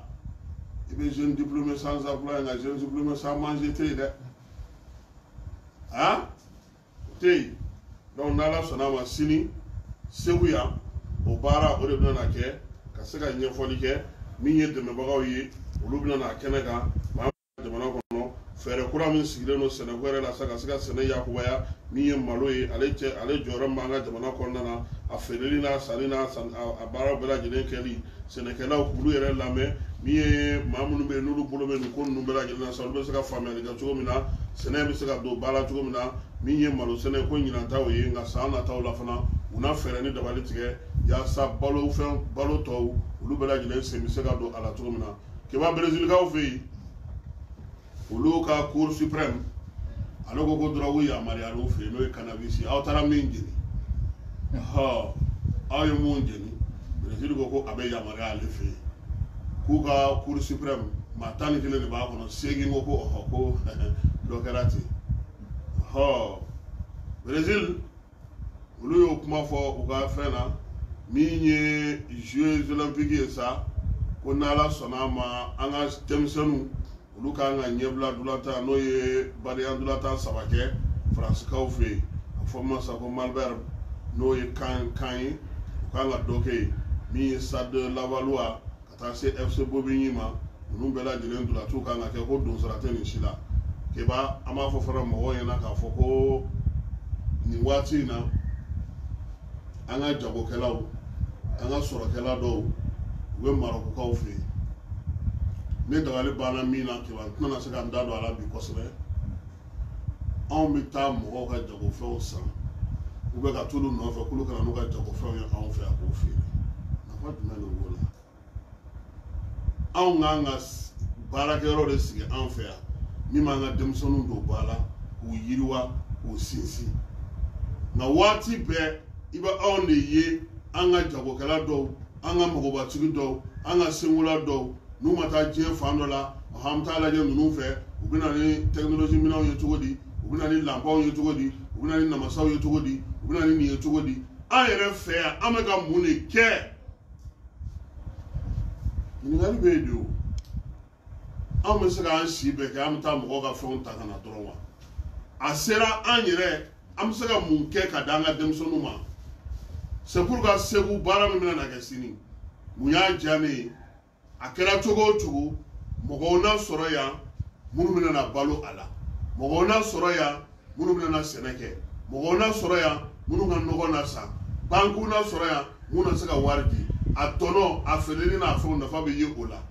i bɛ jeune diplômé sans emploi, nka jeune diplômé sans manger tɛ yen dɛ, han, o tɛ yen. Donc n'Ala sɔnna a ma, sini Segu yan, o baara o de bɛna kɛ ka se ka ɲɛfɔli kɛ. Min ye dɛmɛbagaw ye, olu bɛna na kɛnɛ kan. Maa jamana kɔnɔ, fɛɛrɛ kura min sigilen don sɛnɛko yɛrɛ la sa, ka se ka sɛnɛ yakubaya, min ye malo ye, ale cɛ ale jɔyɔrɔ min b'an ka jamana kɔnɔna na, a feereli n'a sanni n'a a baaraw bɛɛ lajɛlen kɛli, sɛnɛkɛlaw k'olu yɛrɛ lamɛn. Min ye maa minnu bɛ yen, n'olu bolo bɛ nin ko ninnu bɛɛ lajɛlen na sa, olu bɛ se ka faamuyali kɛ cogo min na, sɛnɛ bɛ se ka don ba la cogo min na. Min ye malo sɛnɛ ko ɲinan ta o ye, nka san nataw la fana, u na fɛɛrɛ ni dabali tigɛ yaasa balo fɛn balo tɔw, olu bɛɛ lajɛlen sen bɛ se ka don a la cogo min na. Keba, Brezilikaw fɛ yen, olu ka Cour suprême, ale ko ko dɔrɔgu yamaruyar'u fɛ yen, n'o ye cannabis ye. Aw taara min jeni, hɔ, aw ye mun jeni? Brezil ko ko a bɛ yamaruya ale fɛ yen, k'u ka Cour suprême maa 11 de b'a kɔnɔ, 8 ko ko ɔhɔ, ko dɔ kɛra ten. Hɔ, Brezil, olu y'o kuma fɔ u ka fɛn na. Min ye Jeux olympiques ye sa, ko n'Ala sɔnna a ma, an ka denmisɛnninw, olu kan ka ɲɛbila dulatan, n'o ye badenya dulatan 3 kɛ Faransikaw fɛ yen, a fɔ min ma sa ko Malherbe, n'o ye kan kan ye, u kan ka dɔ kɛ yen. Min ye Stade Lavallois ka taa se FC Bobigny ma, ninnu bɛɛ lajɛlen dulatiw kan ka kɛ, ko donsara tɛ nin si la. Keba, an b'a fɔ fana mɔgɔw ɲɛna k'a fɔ ko nin waati in na, an ka jagokɛlaw, an ka sɔrɔkɛla dɔw, u bɛ Marɔkukaw fɛ yen. Ne dabali banna min na, Keba, n tɛna se ka n da don a la bi kosɛbɛ. Anw bɛ taa mɔgɔw ka jagofɛnw san, u bɛ ka t'olu nɔfɛ k'olu ka na n'u ka jagofɛnw ye anw fɛ yan k'o feere. Nafa jumɛn de b'o la? Anw k'an ka baarakɛyɔrɔ de sigi an fɛ yan, min b'an ka denmisɛnninw don ba la, k'u yiriwa, k'u sinsin. Nka waati bɛɛ i bɛ anw de ye, an ka jagokɛla dɔw, an ka mɔgɔbatigi dɔw, an ka senkola dɔw, n'u ma taa diɲɛ fan dɔ la, an bɛ taa lajɛ ninnu fɛ, u bɛ na ni technologie minɛnw ye cogo di, u bɛ na ni lanpaw ye cogo di, u bɛ na ni namasaw ye cogo di, u bɛ na ni nin ye cogo di. An yɛrɛ fɛ yan, an bɛ ka mun de kɛ? Ɲininkali bɛ yen de. O anw bɛ se k'an si bɛɛ kɛ, an bɛ taa mɔgɔw ka fɛnw ta ka na dɔrɔn wa? A sera an yɛrɛ, an bɛ se ka mun kɛ ka d'an ka denmisɛnninw ma? C'est pour que Segu baara min bɛna kɛ sini, mun y'a diya ne ye? A kɛra cogo o cogo, mɔgɔw na sɔrɔ yan minnu bɛna na balo a la, mɔgɔw na sɔrɔ yan minnu bɛna na sɛnɛ kɛ, mɔgɔw na sɔrɔ yan minnu ka nɔgɔ na san, bankiw na sɔrɔ yan mun na se ka wari di. A tɔnɔ, a feereli n'a fɛnw nafa bɛ ye o la.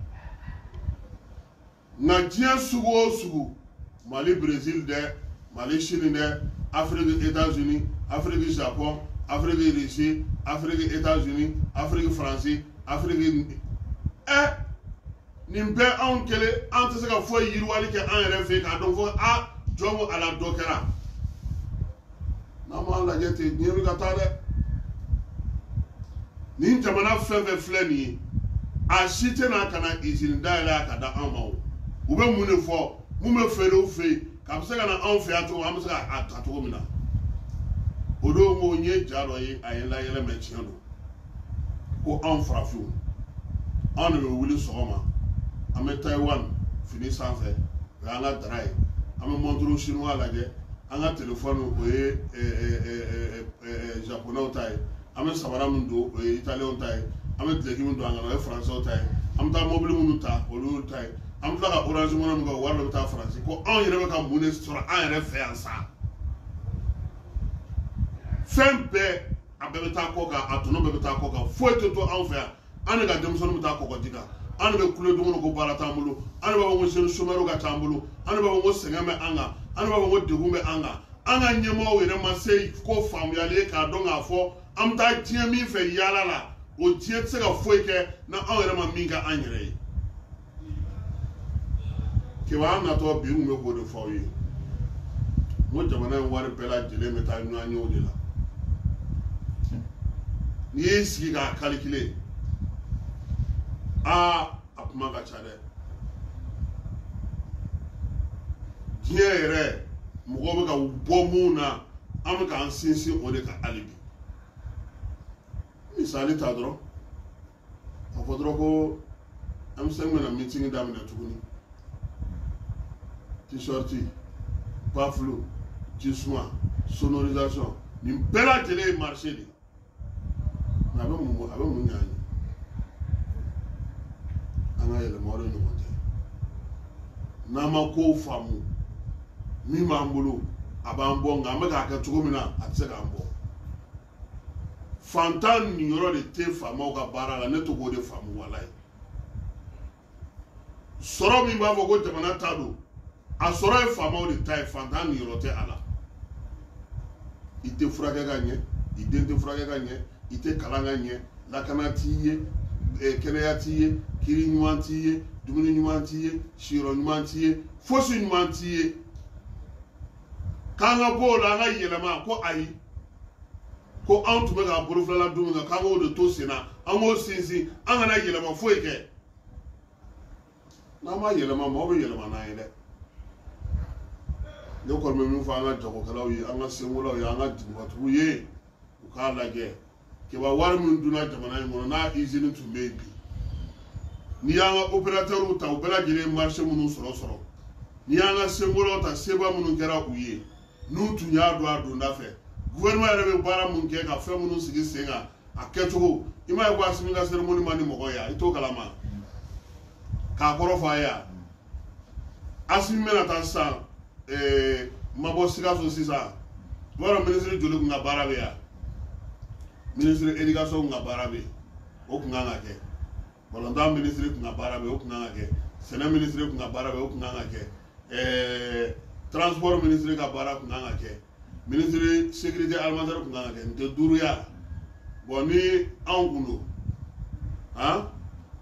Nka diɲɛ sugu o sugu, Mali Brésil dɛ, Mali Chine dɛ, Afrique États-Unis, Afrique Japon, Afrique Russie, Afrique États-Unis, Afrique Faransi, Afrique, nin bɛɛ, anw kelen, an tɛ se ka foyi yiriwali kɛ an yɛrɛ fɛ yen k'a dɔn fo a jɔn ko a la dɔ kɛra. N'an m'a lajɛ ten, diɲɛ bɛ ka taa dɛ. Nin jamana fɛn fɛn filɛ nin ye, a si tɛna ka na izini dayɛlɛ a ka da an ma. O u bɛ mun de fɔ? Mun bɛ feere u fɛ yen k'a bɛ se ka na anw fɛ yan cogo min, an bɛ se k'a ta cogo min na? O don ko n ye ja dɔ ye, a ye n layɛlɛ, mɛ tiɲɛ don ko anw farafinw, anw de bɛ wuli sɔgɔma, an bɛ Taïwan fini sanfɛ, o y'an ka dara ye, an bɛ montre chinois lajɛ, an ka telefɔni, o ye japonɛw ta ye, an bɛ sabara min don, o ye italiyɛnw ta ye, an bɛ duloki min don an kan, o ye faransɛw ta ye, an bɛ taa mobili minnu ta, olu y'olu ta ye, an bɛ tila ka Orange Money min kɛ, o wari dɔ bɛ taa Faransi. Ko anw yɛrɛ bɛ ka mun de sɔrɔ an yɛrɛ fɛ yan sa? Fɛn bɛɛ, a bɛɛ bɛ taa kɔ kan, a tɔnɔ bɛɛ bɛ taa kɔ kan, foyi tɛ to anw fɛ yan. An de ka denmisɛnninw bɛ taa kɔgɔji kan, an de bɛ kule don o don ko baara t'an bolo, an de b'a fɔ ko jeune chômeur ka ca an bolo, an de b'a fɔ ko sɛgɛn bɛ an kan, an de b'a fɔ ko degun bɛ an kan. An ka ɲɛmɔgɔw yɛrɛ ma se ko faamuyali ye k'a dɔn k'a fɔ an bɛ taa diɲɛ min fɛ yaala la, o diɲɛ tɛ se ka foyi kɛ na anw yɛrɛ ma min kɛ an yɛrɛ ye. Keba, an natɔ bi, n kun bɛ k'o de fɔ aw ye, n ko jamana in wari bɛɛ lajɛlen bɛ taa ɲɔgɔn ye o de la. N'i y'i sigi k'a calculer, aa, a kuma ka ca dɛ. Diɲɛ yɛrɛ, mɔgɔw bɛ ka bɔ mun na, an bɛ k'an sinsin o de kan hali bi. Misali ta dɔrɔn, a fɔ dɔrɔn ko M5 bɛna meeting daminɛ tuguni, t-shirt, baffle, jisuma, sonorisation, nin bɛɛ lajɛlen ye marché de ye. Nka a bɛ mun ɲɛ an ye? An ka yɛlɛma o de ɲɔgɔn tɛ. N'an ma kow faamu, min b'an bolo, a b'an bɔ, nka an bɛ k'a kɛ cogo min na, a tɛ se k'an bɔ. Fantan niyɔrɔ de tɛ faamaw ka baara la. Ne to k'o de faamu, walayi. Sɔrɔ min b'a fɔ ko jamana ta don, a sɔrɔ ye faamaw de ta ye, fantan niyɔrɔ tɛ a la. I tɛ furakɛ ka ɲɛ, i den tɛ furakɛ ka ɲɛ, i tɛ kalan ka ɲɛ, lakana t'i ye. Kɛnɛya t'i ye, kiri ɲuman t'i ye, dumuni ɲuman t'i ye, siyɔrɔ ɲuman t'i ye, fosi ɲuman t'i ye. K'an ka bɔ o la, an ka yɛlɛma. Ko ayi, ko anw tun bɛ k'a bolofilala dun min kan, k'an k'o de to sen na, an k'o sinsin, an kana yɛlɛma foyi kɛ. N'an ma yɛlɛma, maaw bɛ yɛlɛma n'an ye dɛ. Ne kɔni bɛ min fɔ an ka jagokɛlaw ye, an ka senkolaw ye, an ka dugubatigiw ye, u k'a lajɛ. Keba, wari min dunna jamana in kɔnɔ, n'a usine tun bɛ yen bi, n'i y'an ka opérateurs ta, u bɛɛ lajɛlen ye marché minnu sɔrɔ, n'i y'an ka senkolaw ta, seba minnu kɛra u ye, n'u tun y'a don a donda fɛ, gouvernement yɛrɛ bɛ baara mun kɛ ka fɛn minnu sigi sen kan, a kɛcogo, i m'a ye ko Asimi ka cérémonie man di mɔgɔ ye, i t'o kalama k'a kɔrɔ fɔ a ye. Asimi bɛna taa sisan mabɔ Sikaso sisan, i b'a dɔn minisiri joli kun ka baara bɛ yan? Minisiri éducation kun ka baara bɛ yen, o kun kan ka kɛ. Balontan minisiri kun ka baara bɛ yen, o kun kan ka kɛ. Sɛnɛ minisiri kun ka baara bɛ yen, o kun kan ka kɛ. Transport minisiri ka baara kun kan ka kɛ. Minisiri sécurité alimentaire kun kan ka kɛ. Nin tɛ duuru ya? Bon, ni anw kun don, han,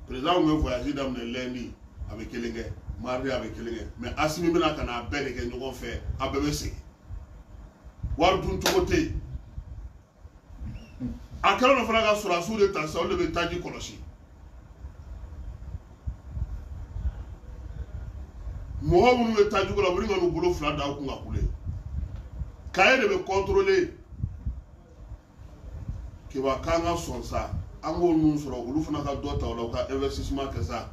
président kun bɛ voyage daminɛ lundi, a bɛ kelen kɛ, mardi a bɛ kelen kɛ, mais Asimi bɛna ka na a bɛɛ de kɛ ɲɔgɔn fɛ, a bɛɛ bɛ segin. Wari dun cogo tɛ yen. A kɛlen don fana ka sɔrɔdasiw de ta sisan, olu de bɛ taji kɔlɔsi. Mɔgɔ minnu bɛ taji ko la, u bɛ ka n'u bolo fila da u kun ka kule. Kaye de bɛ contrôler. Keba, k'an ka sɔn sa, an k'o ninnu sɔrɔ, olu fana ka dɔ ta o la, u ka investissement kɛ sa.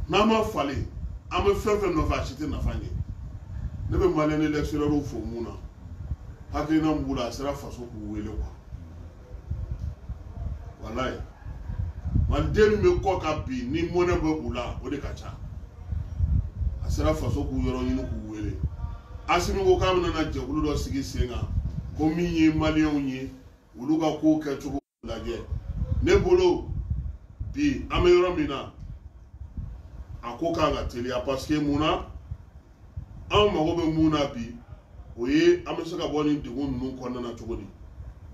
N'an ma falen, an bɛ fɛn fɛn nɔfɛ, a si tɛ nafa ɲɛ. Ne bɛ Maliens de l'extérieur fo mun na? Hakilina min b'u la, a sera faso k'u wele quoi. Walayi, maliden min bɛ kɔ kan bi, ni mɔnɛ bɛ u la, o de ka ca. A sera faso k'u yɔrɔ ɲini k'u wele. Asimi ko k'a bɛna na jɛkulu dɔ sigi sen kan, ko min ye Maliyɛnw ye, olu ka kow kɛcogo lajɛ. Ne bolo bi, an bɛ yɔrɔ min na, a ko kan ka teliya, parce que mun na, anw mago bɛ mun na bi, o ye an bɛ se ka bɔ nin degun ninnu kɔnɔna na cogo di?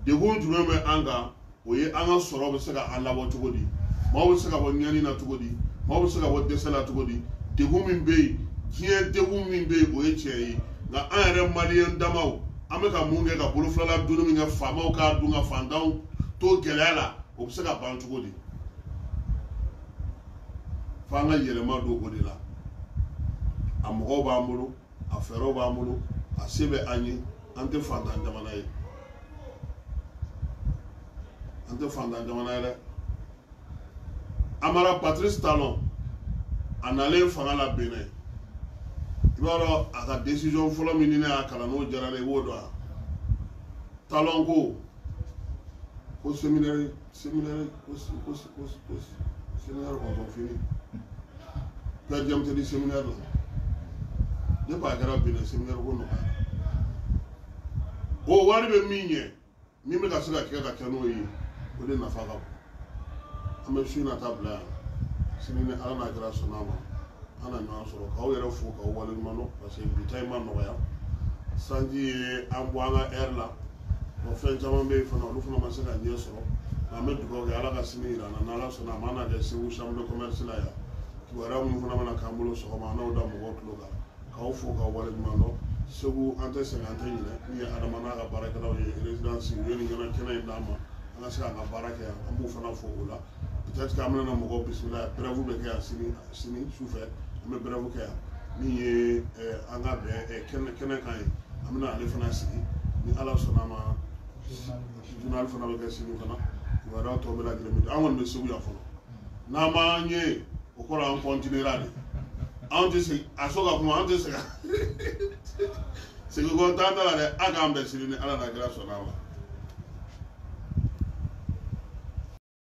Degun jumɛn bɛ an kan? O ye an ka sɔrɔ bɛ se ka an labɔ cogo di? Maaw bɛ se ka bɔ ɲani na cogo di? Maaw bɛ se ka bɔ dɛsɛ la cogo di? Degun min bɛ yen, diɲɛ degun min bɛ yen, o ye tiɲɛ ye, nka an yɛrɛ Maliyɛn damaw, an bɛ ka mun kɛ ka bolofilala dunni min kɛ, faamaw k'a dun ka fantanw to gɛlɛya la, o bɛ se ka ban cogo di? F'an ka yɛlɛma don o de la. A mɔgɔw b'an bolo, a fɛɛrɛw b'an bolo, a se bɛ an ye. An tɛ fantan jamana ye, an tɛ fantan jamana ye dɛ. Amara Patrice Talon, a nalen fanga la Benin, i b'a dɔn a ka décision fɔlɔ min ni ne y'a kalan, n'o diyara ne ye, i b'o dɔn wa? Talon ko ko séminaire ko séminaire kɔntɔn fini per diem tɛ di séminaire la. Depuis a kɛra Benin, séminaire ko nɔgɔyara. O wari bɛ min ɲɛ, min bɛ ka se ka kɛ ka kɛ n'o ye, o de nafa ka bon. An bɛ su in na ta bila yan. Sini, ni Ala n'a kɛra sɔnna a ma, an na ɲɔgɔn sɔrɔ. K'aw yɛrɛ fo, k'aw waleɲuman dɔn, parce que bi ta in ma nɔgɔya. Sanji ye an bɔ an ka heure la. Bon, fɛn caman bɛ yen fana, olu fana ma se ka ɲɛ sɔrɔ, nka an bɛ dugawu kɛ, Ala ka sini yira an na. N'Ala sɔnna a ma, an na kɛ Segu chambre de commerce la yan. Kibaruya minnu fana bɛna k'an bolo sɔgɔma, an n'aw da mɔgɔw tulo kan. K'aw fo, k'aw waleɲuman dɔn. Segu, an tɛ sɛgɛn, an tɛ ɲinɛ. Min ye Adama n'a ka baarakɛlaw ye, résidence, u ye nin kɛnɛ in d'an ma, an ka se k'an ka baara kɛ yan, an b'u fana fo o la. Peut-être qu'an bɛna na mɔgɔw bisimila yan. Brève bɛ kɛ yan sini, sini sufɛ an bɛ brève kɛ yan. Min ye an ka bɛn kɛnɛ kan ye, an bɛna ale fana sigi ni Ala sɔnna a ma. Journal fana bɛ kɛ sini fana. Kibaruya tɔ bɛɛ lajɛlen bɛ di. An kɔni bɛ Segu yan fɔlɔ. N'an m'an ye, o kɔrɔ an continuera de. Anw tɛ segin a so ka kuma, an tɛ segin segin kɔ t'an ta la dɛ. A k'an bɛn sini ni Ala n'a kira sɔnna a ma.